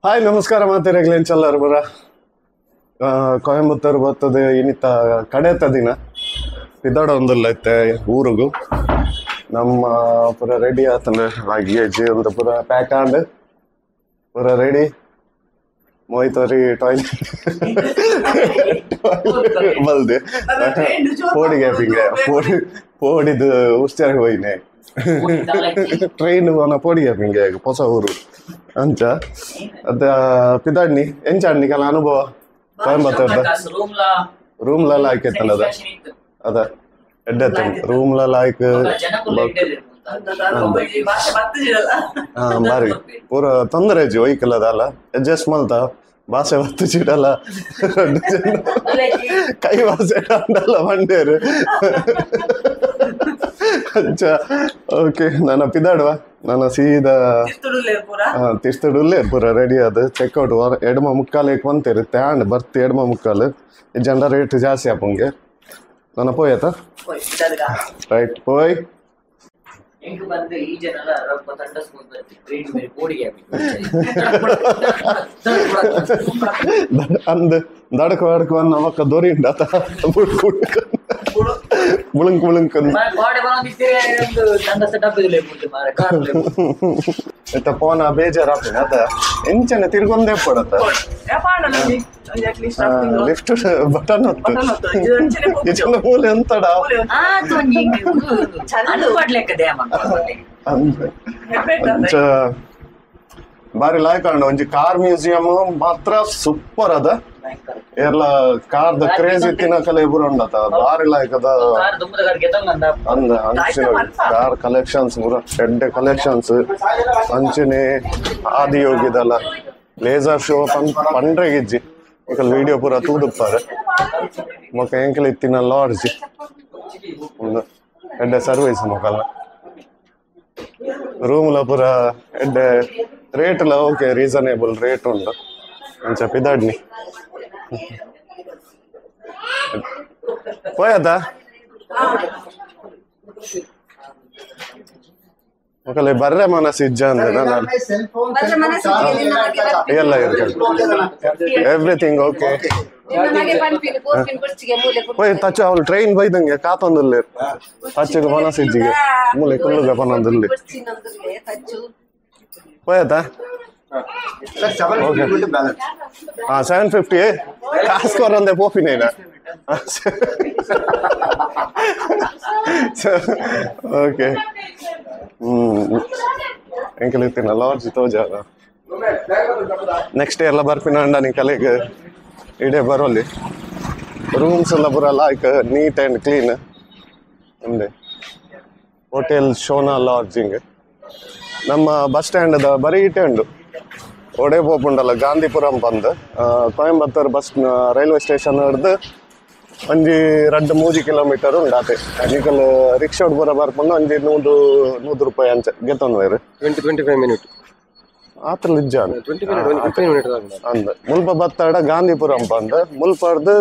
Hi ನಮಸ್ಕಾರ ಮಾತಿರಗ್ಲೇನ್ ಚಲ್ಲಾರು ಬರ ಕೊಯಂಬತ್ತೂರು ಬರ್ತದೆ ಇನ್ನಿತ್ತ ಕಡೆತ ದಿನ ಇದಾಡ ಒಂದಲ್ಲ ಐತೆ ಊರಿಗೂ ನಮ್ಮ ಪೂರ ರೆಡಿ ಆತಂದ್ರೆ ಲಗೇಜ್ ಅಂತ ಪೂರ ಪ್ಯಾಕ್ ಆಂಡ್ ಪೂರ ರೆಡಿ ಮೋಯ್ತೋರಿ ಟಾಯ್ಲೆಟ್ ಬಲ್ದೆ ಪೋಡಿಗೆ ಹಿಂಗೆ ಪೋಡಿ ಪೋಡಿದು ಹುಷಾರಿಗೆ ಹೋಯ್ನೆ ಟ್ರೈನ್ ಅವನ ಪೋಡಿಗೆ ಹಿಂಗೆ ಹೊಸ ಊರು ಅಂಚ ಅದ ಪಿದಾಡ್ನಿ ಎಂಚಾಡ್ನಿ ಕಲ ಅನುಭವ ಕೊಯಂಬತ್ತೂರ್ದ ರೂಮ್ಲೆಲ್ಲ ಆಯ್ಕೈತಲ್ಲ ಅದ ಅದ ಎಡ್ಡೆ ರೂಮ್ಲೆಲ್ಲ ಆಯ್ಕ ಬಾರಿ ಪೂರ ತೊಂದರೆ ಅಜ್ಜಿ ಒಯ್ಕಲ್ಲ ಅದಲ್ಲ ಅಡ್ಜಸ್ಟ್ ಮಲ್ತ ಭಾಷೆ ಬತ್ತು ಚಿಡಲ್ಲ ಕೈ ಭಾಷೆ ಅಂಡಲ್ಲ ಮಂಡೇರು ಅಚ್ಚ ಓಕೆ ನಾನು ಪಿದಾಡುವ ನಾನು ಸೀದಾ ತಿರ್ತುಡುಲ್ಲೇ ಪೂರ ರೆಡಿ ಅದು ಚೆಕ್ಔಟ್ ಎಡಮ ಮುಕ್ಕಾಲು ಬಂತೇರಿ ತ್ಯಾಂಡ್ ಬರ್ತಿ ಎಡಮ ಮುಕ್ಕಾಲು ಜನರ ರೇಟ್ ಜಾಸ್ತಿ ಆಪಂಗೆ ನಾನು ಪೋಯ್ ಆತ ರೈಟ್ ಪೋಯ್ ಅಂದ್ ದಡಕ ಬಡಕ ನಮಕ್ಕ ದೊರಿ ಉಂಡಾತ ಬುಳುಂಕ್ ಬುಳುಂಕ್ ಇತ್ತ ಪೋನ ಬೇಜಾರಾಪಿನ ಅದ ಎಂಚನೆ ತಿರ್ಗೊಂದೇ ಪಡತ್ತ ಲಿಫ್ಟ್ ಬಟನ್ ಹೊತ್ತು ಮೂಲೆ ಅಂತಡ ಬಾರಿ ಲಾಯ್ಕ್ ಒಂಜಿ ಕಾರ್ ಮ್ಯೂಸಿಯಂ ಮಾತ್ರ ಸೂಪರ್ ಅದ ಎಲ್ಲ car the craze ಇತ್ತಿನ ಕಲೆ ಇಬ್ಬರು ಉಂಡತ ಬಾರಿ ಲಾಯ್ಕ್ ಅದ ಅಂದ ಅಂಚಿನ ಕಾರ್ ಕಲೆಕ್ಷನ್ಸ್ ಪೂರ ಎಡ್ಡೆ ಕಲೆಕ್ಷನ್ಸ್ ಅಂಚಿನೆ ಆದಿಯೋಗಿದಲ್ಲ ಲೇಸರ್ ಶೋ ಪಂಡ್ರೆಗಿಜ್ಜಿ ಈಗ ವಿಡಿಯೋ ಪೂರ ತೂದುಪ್ಪಾರೆ ಮೊಕ್ಕ ಎಂಕಲ್ ಇತ್ತಿನ ಲಾಡ್ಜ್ ಒಂದು ಎಡ್ಡೆ ಸರ್ವಿಸ್ ಮೊಕಲ್ನ ರೂಮ್ಲ ಪೂರ ಎಡ್ಡೆ ರೇಟ್ ಎಲ್ಲ okay reasonable rate ಉಂಟು ಅಂಚ ಪಿದಾಡ್ನಿ ಪೋಯದ ಮೊಕಲೆ ಬರ್ರೆ ಮನಸ್ಸು ಇಜ್ಜ ಅಂದ್ರೆ ನಾನು ಎಲ್ಲ ಎವ್ರಿಥಿಂಗ್ ಓಕೆ ಹೋಯ್ ತಚ್ಚ ಅವಳು ಟ್ರೈನ್ ಬೈದಂಗೆ ಕಾತೊಂದುಲ್ಲೆ ತಚ್ಚಗೆ ಮನಸ್ಸು ಇಜ್ಜಿಗೆ ಮೂಲೆ ಕುಲ್ಲುಗ ಪನೊಂದುಲ್ಲೆ ಹೋಯತಾ ಹಾಂ 750 ಕಾಸು ಕೊರಂದೆ ಪೋಪಿನೇನ ಓಕೆ ಎಂಕಲ್ ಇತ್ತಿನ ಲಾಡ್ಜ್ ತೋಜಾರ ನೆಕ್ಸ್ಟ್ ಇಯರ್ ಎಲ್ಲ ಬರ್ಪಿನ ಅಂಡ ಕಲೆಗೆ ಇಡೇ ಬರೋಲಿ ರೂಮ್ಸ್ ಎಲ್ಲ ಬರಲ್ಲ like neat and clean ನಮ್ಮದೆ hotel Shona lodging ನಮ್ಮ ಬಸ್ ಸ್ಟ್ಯಾಂಡ್ ಬರೀ ಇಟ್ಟೆ ಉಂಡು ಒಡೆ ಪೋಪುಂಡಲ್ಲ ಗಾಂಧಿಪುರಂ ಬಂದು ಕೊಯಂಬತ್ತೂರು bus railway station ಹಿಡ್ದು ಒಂಜಿ ರಡ್ಡು 3 ಕಿಲೋಮೀಟರ್ ಉಂಡು ಆತೆ ನಿಕಲ್ ರಿಕ್ಷಾ ಪೂರ ಬರ್ಪುಂಡು ಒಂಜಿ 100 ರೂಪಾಯಿ ಅಂಚೆ ಗೆತ್ತೊಂದು 20-25 ಮಿನಿಟ್ ಆತ್ರ ಇಜ್ಜ ಅಂದ್ ಮುಲ್ಪ ಬತ್ತಾಡ ಗಾಂಧಿಪುರಂ ಬಂದು ಮುಲ್ಪ ಹಿಡ್ದು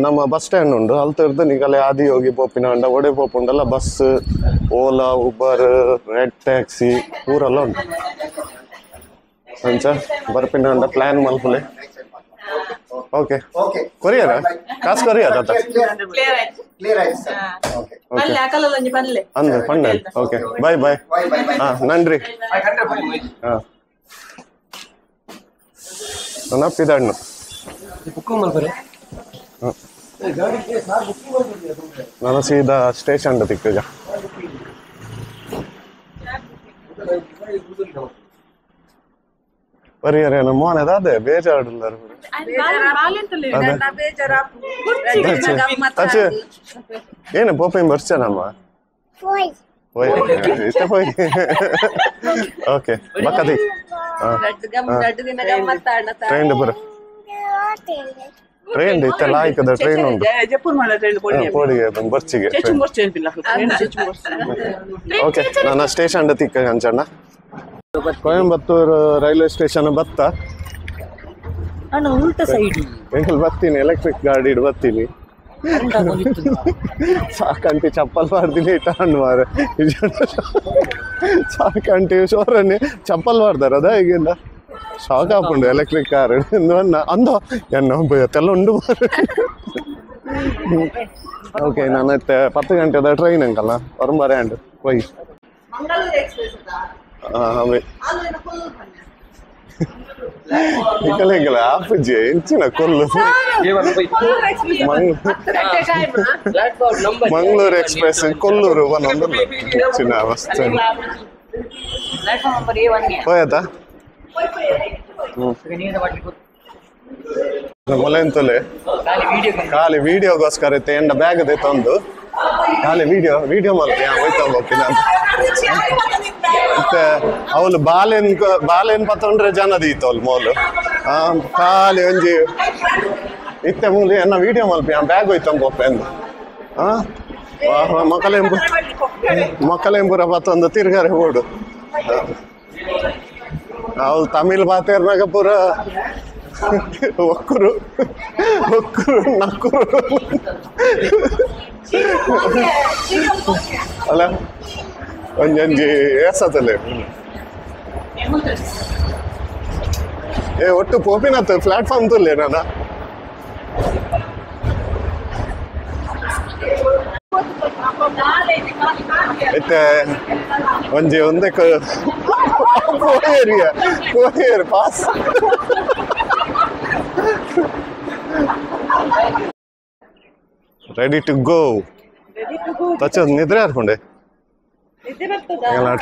ನಮ್ಮ ಬಸ್ ಸ್ಟ್ಯಾಂಡ್ ಉಂಡು ಅಲ್ತರ್ದು ನಿಗಲೆ ಆದಿಯೋಗಿ ಪೋಪಿನ ಅಂಡ ಒಡೆ ಪೋಪುಂಡಲ್ಲ bus Ola Uber red taxi ಪೂರೆಲ್ಲ ಉಂಟು ಅಂಚ ಬರ್ಪಿನ ಅಂಡ ಪ್ಲಾನ್ ಮಲ್ಪುಲೆ ಓಕೆ ಕೊರಿಯರ್ ಕಾಸು ಕೊರಿಯರ್ ಅತ್ತ ಅಂದ ಪಂಡ ಓಕೆ ಬಾಯ್ ಬಾಯ್ ಹಾಂ ನನ್ರಿ ಹಾಂ ನಪ್ಪಿದಣ್ಣು ನಾನು ಸೀದಾ ಸ್ಟೇಷನ್ ತಿಕ್ಕಗ ಪರಿಯರ ಮೋನೆ ಅದೇ ಬೇಜಾಡಿಲ್ಲ ಏನು ಪೋಪಿನ್ ಬರ್ಚನಮ್ಮ ಇಷ್ಟ ಪೋಯ್ ಓಕೆ ಬಕ್ಕದಿ ಟ್ರೈನ್ ಪೂರ ಟ್ರೈನ್ ಇತ್ತ ಲಾಯ್ಕದ ಟ್ರೈನ್ ಉಂಟು ಪೋಡಿಗೆ ಬರ್ಚಿಗೆ ಓಕೆ ನಾನು ಸ್ಟೇಷನ್ ತಿಕ್ಕ ಅಂಚಣ್ಣ ಕೊಯಂಬತ್ತೂರು ರೈಲ್ವೆ ಸ್ಟೇಷನ್ ಬತ್ತ ಎಂಕಲ್ ಬರ್ತೀನಿ ಎಲೆಕ್ಟ್ರಿಕ್ ಗಾಡಿ ಇಡ್ ಬರ್ತೀನಿ ಸಾಕಂಟಿ ಚಪ್ಪಲ್ ಮಾಡ್ತೀನಿ ಇಟ್ಟಾಂಡ್ ಮಾರ ಸಾಕಂಟಿ ಶೋರನ್ನೇ ಚಪ್ಪಲ್ ಮಾಡ್ತಾರ ಅದ ಈಗಿಂದ ಶಾಕ್ ಆಪುಂಡು ಎಲೆಕ್ಟ್ರಿಕ್ ಕಾರ್ ಅಂದ ಎನ್ನ ತೆಲ್ಲ ಉಂಡು. ಓಕೆ ನಾನು 10 ಗಂಟೆದ ಟ್ರೈನ್ ಅಂಕಲ್ಲ ಹೊರಂಬಾರೆ ಅಂಡು ಹೋಯ್. ಅವೇ ನಿಕಲೆಂಗಲ ಆಪುಜಿ ಎಂಚಿನ ಕೊಲ್ಲು. ಮಂಗಳೂರು ಎಕ್ಸ್ಪ್ರೆಸ್ ಕೊಲ್ಲೂರು ಒಂದೊಂದು ಚಿನ್ನ ಅವಸ್ಥೆ ಹೋಯತಾ ಮೊಲೆಂತಲೆ ಖಾಲಿ ವಿಡಿಯೋಗೋಸ್ಕರ ಇತ್ತೆ ಎಂಡ ಬ್ಯಾಗ್ they ತಂದು ಖಾಲಿ ವಿಡಿಯೋ ವಿಡಿಯೋ ಮಲ್ಪಿ ಹೋಯ್ತಾ ಹೋಗ್ತೀನಿ ನಾನು. ಮತ್ತೆ ಅವಳು ಬಾಲೆನ್ ಬಾಲೆನ್ ಪತ್ತೊಂಡ್ರೆ ಜನ ದೀತ ಅವಳು ಮೋಲು ಖಾಲಿ ಒಂಜಿ ಇತ್ತೆ ಮೂಲಿ ಎನ್ನ ವಿಡಿಯೋ ಮಲ್ಪಿ ಬ್ಯಾಗ್ ಹೋಯ್ತಾ ಪೋಪೆ ಅಂದು. ಮಕ್ಕಳೆಂಬು ಮಕ್ಕಳೆಂಬುರ ಪತ್ತೊಂದು ತಿರ್ಗಾರೆ ಓಡು. ಅವಳು ತಮಿಳ್ ಬಾತೇರ್ನಾಗ ಪೂರ ಒಕ್ಕರು ಒಕ್ಕರು ನಕ್ಕರು ಅಲ್ಲ ಒಂಜೊಂಜಿ ಏಸತ್ತಲೆ ಏ ಒಟ್ಟು ಪೋಪಿನತ್ತು ಪ್ಲಾಟ್ಫಾರ್ಮ್ ತುಲ್ಲೆ ನಾನ. ಇತ್ತೆ ಒಂಜಿ ಒಂದಕ್ಕೆ ಪೋಯೇರಿಯ ಪೋಯೇರು pass. Ready to go. ತಚ್ಚ ನಿದ್ರೆ ಹಾರ್ಕೊಂಡೆ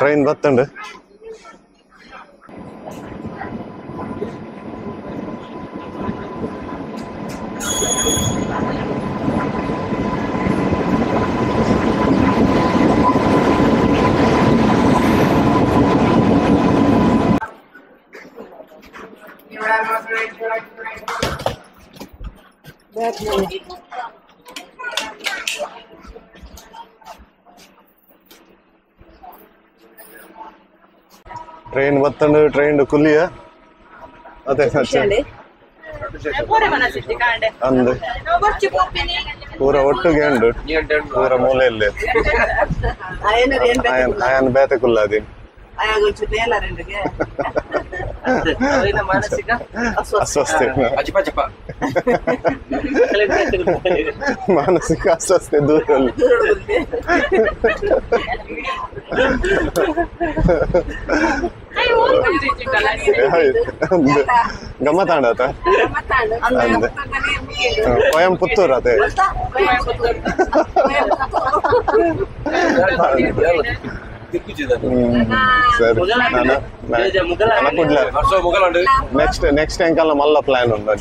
ಟ್ರೈನ್ ಬತ್ತಂಡು. ಟ್ರೈನ್ ಬತ್ತಂಡು ಟ್ರೈನ್ ಕುಲ್ಲಿಯ ಅದೇ ಅಂದು ಪೂರ ಒಟ್ಟಿಗೆ ಉಂಡು ಪೂರ ಮೂಲೆಯಲ್ಲಿ ಅಯನ್ ಬೇತೆ ಕುಲ್ಲಾದಿ ಅಸ್ವಸ್ಥೆ ಮಾನಸಿಕ ಅಸ್ವಸ್ಥೆ ದೂರಲ್ಲಿ. ಗಮ್ಮತ್ತಾಂಡ ಕೊಯಂಪುತ್ತೂರ್ ಅದೇ. ಸರಿ ನೆಕ್ಸ್ಟ್ ನೆಕ್ಸ್ಟ್ ಎಂಕಲ್ಲ ಮಲ್ಲ ಪ್ಲಾನ್ ಉಂಟು.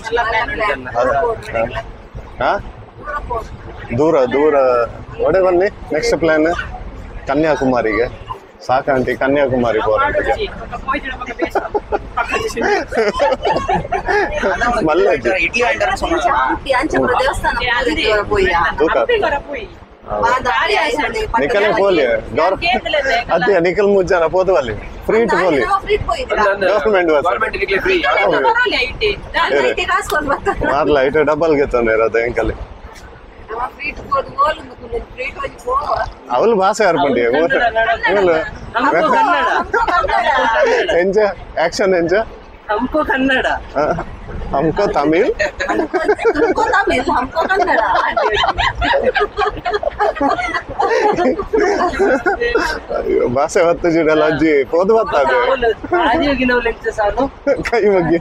ದೂರ ದೂರ ಒಡೆ ಬನ್ನಿ. ನೆಕ್ಸ್ಟ್ ಪ್ಲಾನ್ ಕನ್ಯಾಕುಮಾರಿಗೆ ಸಾಕಾಂಟಿ ಕನ್ಯಾಕುಮಾರಿ ಪೋರಾಟಿಗೆ ಮಲ್ಲ ನಿಕಲ್ ಪೋಲಿ ಅದೇ ನಿಕಲ್ ಮುಜ್ಜನ ಪೋದವಲ್ಲಿ ಫ್ರೀ ಟು ಪೋಲಿ ಗವರ್ಮೆಂಟ್ ಬಸ್ ಮಾರ್ಲ ಇಟ್ಟು ಡಬಲ್ ಗೆತ್ತೊಂಡು ಇರೋದು ಎಂಕಲ್ಲಿ ಅವಳು ಭಾಷೆ ಅರ್ಪಂಡಿ ಎಂಜ ಆಕ್ಷನ್ ಎಂಜ हमको कन्नड़ हमको तमिल हमको तमिल हमको कन्नड़. ಭಾಷೆ ಹೊತ್ತು ಜಿಡಲ್ಲ ಅಜ್ಜಿ ಪೋದು ಬರ್ತದೆ ಕೈ ಮುಗಿ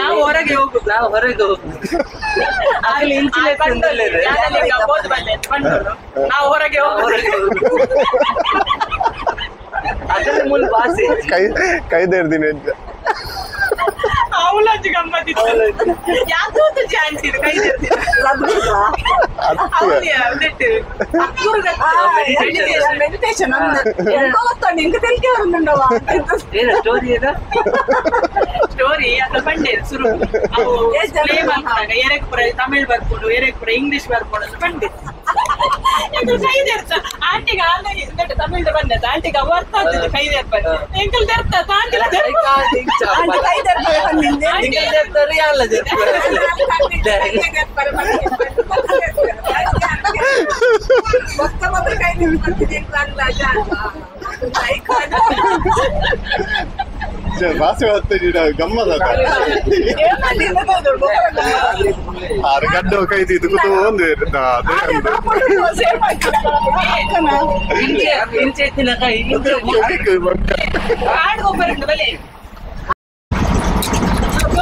ನಾವು ಹೊರಗೆ ಹೋಗುದು ನಾವು ಹೊರಗೆ ಹೋಗುದು ಆಗಲಿ ಇಂಚಿಲೆ ನಾವು ಹೊರಗೆ ಹೋಗುದು ಅದರ ಮೂಲ ಭಾಷೆ ಕೈ ಕೈ ದೇರ್ದಿನಿ ಅಂತ ಅವಳಜ್ಜಿ ಗಮ್ಮತ್ತಿತ್ತು ಯಾಕೋ ಚಾನ್ಸ್ ಇದೆ ಕೈ ಮೆಡಿಟೇಷನ್ ಸ್ಟೋರಿ ಅದು ಬಂಡೆ ಶುರು ಅವು ಪ್ಲೇ ಮಾಡ್ತಾಗ ಏರಕ್ ಪುರ ತಮಿಳ್ ಬರ್ಕೊಂಡು ಏರಕ್ ಪುರ ಇಂಗ್ಲಿಷ್ ಬರ್ಕೊಂಡು ಅಂತ ಬಂಡೆ ಕೈ ದೇರ್ತ ಆಂಟಿಗೆ ಆಗ ತಮಿಳ್ ಬಂದ ಆಂಟಿಗೆ ಅವ ಅರ್ಥ ಆಗ್ತದೆ ಕೈ ದೇರ್ಪ ಎಂಕಲ್ ದರ್ತ ಆಂಟಿಲ ಬಾಸಿ ಹೊತ್ತಿನ ಗಮ್ಮದ ಆರು ಗಡ್ಡ ಕೈದಿ ಇದು ಒಂದು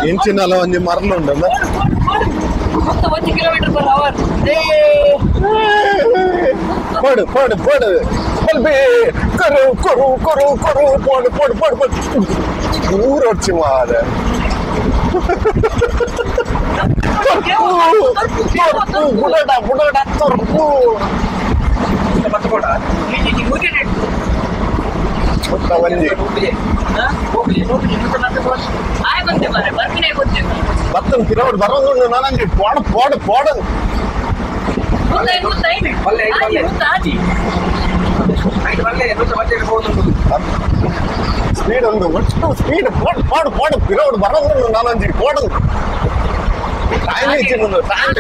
ಇಂಚಿನಲ್ಲ ಒಂಜಿ ಮರಳುಂಡಲ್ಲ ಪಡು ಪಡು ಪಡು ಕರು ಕರು ಕರು ಕರು ಪಡು ಪಡು ಪಡು ಪಡು ಊರೊಡ್ಚಿ ಮಾರ ಬುಡಡ ಬುಡಡ ತೊರ್ಪು ಬತ್ತನ್ ಕಿರೋಡ್ ಬರೋದು ನಾನಂಜಿ ಪೋಡ ಪೋಡ ಪೋಡ ಸ್ಪೀಡ್ ಒಂದು ಒಟ್ಟು ಸ್ಪೀಡ್ ಪೋಡ್ ಪೋಡ್ ಪೋಡ್ ಪಿರೋಡ್ ಬರೋದು ನಾನಂಜಿ ಪೋಡ್ ಟೈಮ್ ಇಚ್ಚಿನ ಟೈಮ್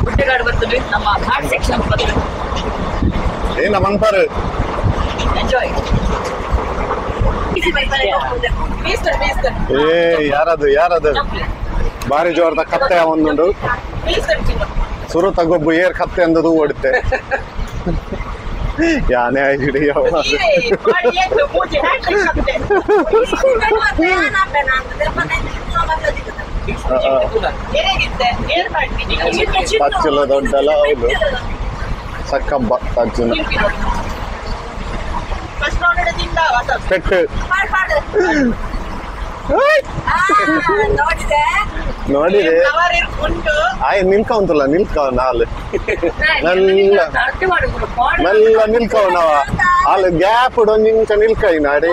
ಗುಡ್ಡೆಗಾಡು ಬರ್ತದೆ ನಮ್ಮ ಹಾರ್ಟ್ ಸೆಕ್ಷನ್ ಬರ್ತದೆ ಏನ ಮನ್ಪಾರು ಎಂಜಾಯ್. ಏ ಯಾರದು ಯಾರದು ಬಾರಿ ಜೋರದ ಕತ್ತೆ ಒಂದುಂಡು ಸುರು ತಗೊಬ್ಬು ಏರ್ ಕತ್ತೆ ಅಂದದು ಓಡುತ್ತೆ ಯಾನೇ ಹಿಡಿಯೋ ತಚ್ಚಲ ದೊಡ್ಡಲ್ಲ ಹೌದು ಸಕ್ಕಬ್ಬ ತಚ್ಚಲ ಪೆಟ್ಟು ನೋಡಿದೆ ಆಯ್ ನಿಲ್ಕ ಉಂಟಲ್ಲ ನಿಲ್ಕ ನಾಲ್ ಮೆಲ್ಲ ಮೆಲ್ಲ ನಿಲ್ಕವ್ ನಾವ ಅಲ್ಲಿ ಗ್ಯಾಪ್ ಒಂದಿಂಚ ನಿಲ್ಕ ಇನ್ನ ಅಡೆ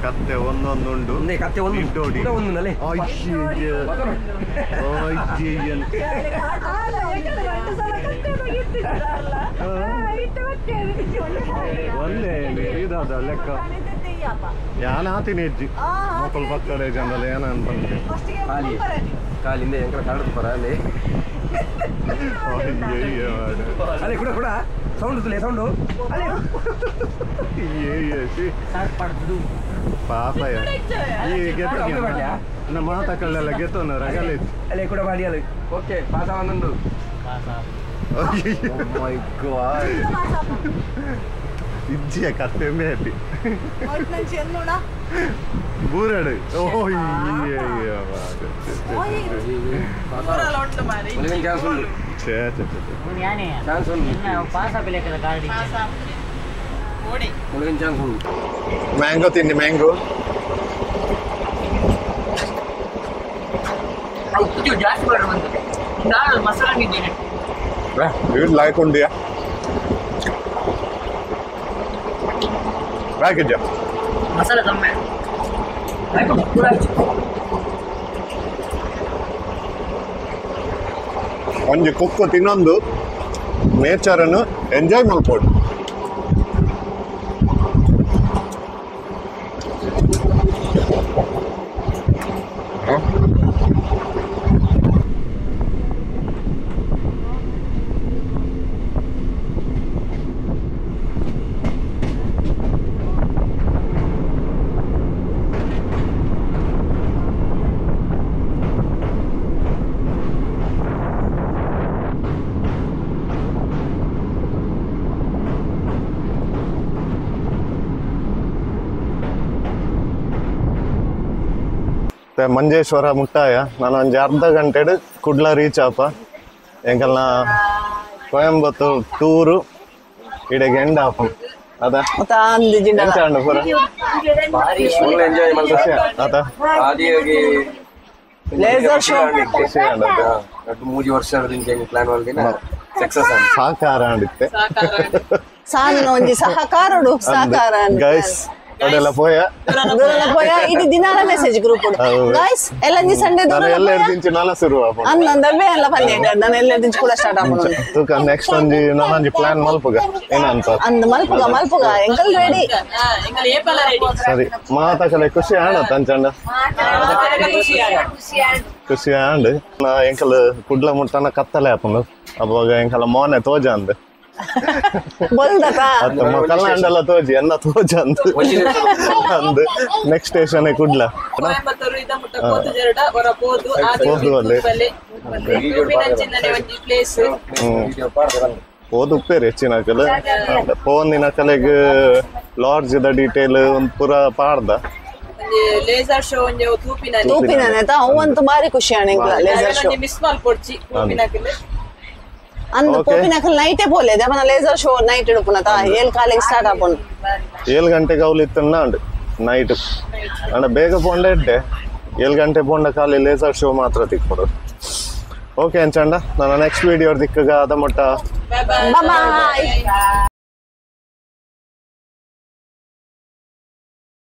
ಕತ್ತೆ ಒಂದೊಂದುಂಡು ಕತ್ತೆ ಒಂದು ಒಂದು ಒಂದೇ ಇದಾದ ಲೆಕ್ಕ ಯಾನ ಆತಿನ ಹೆಜ್ಜಿ ಮಕ್ಕಳು ಪಕ್ಕದ ಜನರಲ್ಲಿ ಏನ ಅನ್ಕೊಂಡೆ ಕಾಲಿಂದ ಎಂಕಲ ಕಾಣದು ಪರ ಅಲ್ಲಿ ಅಲ್ಲೇ ಕೂಡ ಕೂಡ ಸೌಂಡ್ ತುಲೆ ಸೌಂಡು ಅಲ್ಲೇ ಪಾಪ ಈ ಗೆತ್ತ ನಮ್ಮ ಮಾತಕ್ಕಲ್ಲೆಲ್ಲ ಗೆತ್ತೋನು ರಗಲೆ ಅಲ್ಲೇ ಕೂಡ ಮಾಡಿ ಅಲ್ಲಿ ಓಕೆ ಪಾಸ ಒಂದೊಂದು ಮೈ ಗಾಡ್ ಇಜ್ಜಿಯ ಕತ್ತೆ ಮೇಟಿ ಬೂರಡು ಓ ಮ್ಯಾಂಗೋ ತಿನ್ನಿ ಮ್ಯಾಂಗೋ ಜಾಸ್ತಿ ನಾನು ಮಸಾಲ ಇದ್ದೇನೆ ಲಾಯಕ್ ಉಂಡಿಯಾ ಲಾಯಕ್ ಮಸಾಲ ಕಮ್ಮಿ ಒಂಜಿ ಕುಕ್ಕು ತಿನ್ನೊಂದು ನೇಚರನ್ನು ಎಂಜಾಯ್ ಮಲ್ಪೋಡು. ಮಂಜೇಶ್ವರ ಮುಟ್ಟಾಯ ನಾನು ಒಂಜಿ ಅರ್ಧ ಗಂಟೆಡ್ ಕುಡ್ಲ ರೀಚ್ ಆಪ. ಎಂಕಲ್ನ ಕೊಯಂಬತ್ತೂರು ಟೂರು ಇಡೆಗೆ ಎಂಡ್ ಆಪ ಅದ ಎಂಚ ಉಂಡು ಪೂರ ಎಂಜಾಯ್ ಖುಷಿ ಆತ ಖುಷಿ ಆಂಡ್ ಮೂಜಿ ವರ್ಷ ಪ್ಲಾನ್ ಮಲ್ದಿನ ಸಕ್ಸಸ್ ಸಹಕಾರ ಆಂಡಿತ್ತೆ ಸಾನ ಒಂಜಿ ಸಹಕಾರಡು ಸಹಕಾರ ಗೈಸ್. ಅಡೆಲ್ಲ ಪೋಯ ದೂರಲ ಪೋಯ ಇಡೀ ದಿನಾಲ ಮೆಸೇಜ್ ಗ್ರೂಪ್ ಗಾಯ್ಸ್ ಎಲ್ಲ ಒಂಜಿ ಸಂಡೆ ನಾನು ದೂರಲ ಎಲ್ಲ ಪೋಯ ಎಡ್ದಿಂಚಿ ನಾಲ ಶುರು ಆಪುಂಡು ಅಂದ್ ಅವೇ ಅಲ್ಲ ಪನ್ನೆ ನಾನು ಎಲ್ಲ ದಿಂಚಿ ಕೂಡ ಸ್ಟಾರ್ಟ್ ಆಪುಂಡು ತೂಕ ನೆಕ್ಸ್ಟ್ ಒಂಜಿ ನಾನೊಂಜಿ ಪ್ಲಾನ್ ಮಲ್ಪುಗ ಏನಂತ ಅಂದ್ ಮಲ್ಪುಗ ಮಲ್ಪುಗ ಎಂಕಲ್ ರೆಡಿ ಎಂಕಲ್ ಏಪಲ ರೆಡಿ. ಸರಿ ಮಾತಾಕಲೆ ಖುಷಿ ಆಣ ತಂಚಂಡ ಖುಷಿ ಆಂಡ್ ನಾ ಎಂಕಲ್ ಕುಡ್ಲ ಮುಟ್ಟನ ಕತ್ತಲೆ ಆಪುಂಡು ಅವಾಗ ಎಂಕಲ ಮೋನೆ ತೋಜ ಅಂದ್ ಬೊಲ್ದತಾ ಅತ್ತ ಕಲ್ನಾಂಡಲ ತೋಜಿ ಎಲ್ಲ ತೋಜ ಅಂದ್ ಅಂದ್ ನೆಕ್ಸ್ಟ್ ಸ್ಟೇಷನ್ ಕುಡ್ಲ ಕೋಯಂಬತ್ತೂರು ಇದ ಮುಟ್ಟ ಪೋತು ಜರಡ ಹೊರ ಪೋದು ಪೋದು ಅಲ್ಲಿ. ಒಂಜಿ ಪ್ಲೇಸ್. ಓದು ಉಪ್ಪೇರಿ ಹೆಚ್ಚಿನ ಕಲೆ ಪೋಂದಿನ ಕಲೆಗ್ ಲಾಡ್ಜ್ the detail ಒಂದ್ ಪೂರ ಪಾಡ್ದ ಒಂಜಿ ಲೇಸರ್ ಶೋ ಒಂಜಿ ಅವು ತೂಪಿನ ತೂಪಿನ ಅವಂತೂ ಬಾರಿ ಖುಷಿ ಆಣ ಎಂಕಲ ಲೇಸರ್ ಶೋ ಮಿಸ್ ಮಲ್ಪೊಡ್ಚಿ ತೂಪಿನಕಲೆ. ಅಂದ್ Okay. ಪೋಪಿನಕಲ್ ನೈಟೇ ಪೋಲೆ ದೇಪನ ಲೇಸರ್ ಶೋ ನೈಟ್ ಇಡುಪುನತ ಏಳ್ ಕಾಲಿಗೆ ಸ್ಟಾರ್ಟ್ ಆಪುಂಡು. 7 ಗಂಟೆಗೆ ಅವ್ಲು ಇತ್ತನ್ನ ಅಂಡ್ ನೈಟ್ ಅಂಡ ಬೇಗ ಪೋಂಡ ಇಡ್ಡೆ 7 ಗಂಟೆ ಪೋಂಡ ಖಾಲಿ ಲೇಸರ್ ಶೋ ಮಾತ್ರ ತಿಕ್ಕೊಡು. ಓಕೆ ಅಂಚಂಡ ನನ್ನ ನೆಕ್ಸ್ಟ್ ವಿಡಿಯೋ ದಿಕ್ಕಗ ಅದ ಮುಟ್ಟ. ಬಾಯ್. ಬಾಯ್.